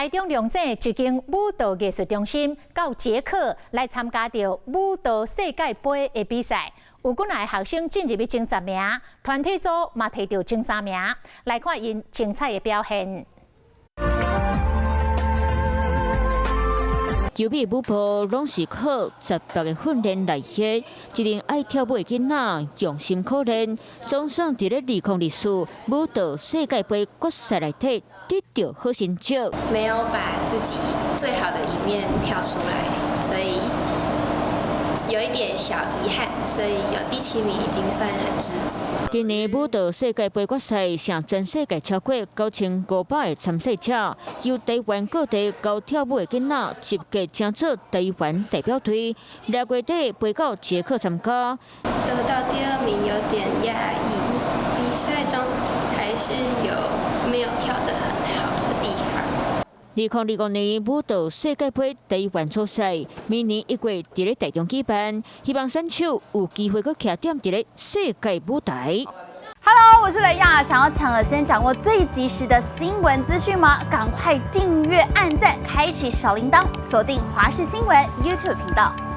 台中龍井一間舞蹈藝術中心到捷克來參加著舞蹈世界盃的比賽，有幾若个學生進入去前十名，團體組嘛提著前三名，來看𪜶精彩的表現。優美舞步攏是靠十八个訓練來的，一群愛跳舞的囡仔用心苦練，總算佇咧2024舞蹈世界盃決賽內底得著好成績。沒有把自己最好的一面跳出來，所以有一點小遺憾，所以有第七名已經算很知足。今年舞蹈世界盃決賽，向全世界超過9500個參賽者，由台灣各地𠢕跳舞的囡仔集結，成做台灣代表隊，6月底飛到捷克參加。得到第二名有點訝異，比賽中還是有沒有跳得很好的地方。2025年舞蹈世界盃台灣初賽，明年1月佇咧台中舉辦，希望選手有機會閣徛踮佇咧世界舞台。 Hello，我是雷亞，想要搶先掌握最及時的新聞資訊嗎？趕快訂閱、按讚、開啟小鈴鐺，鎖定華視新聞 YouTube 頻道。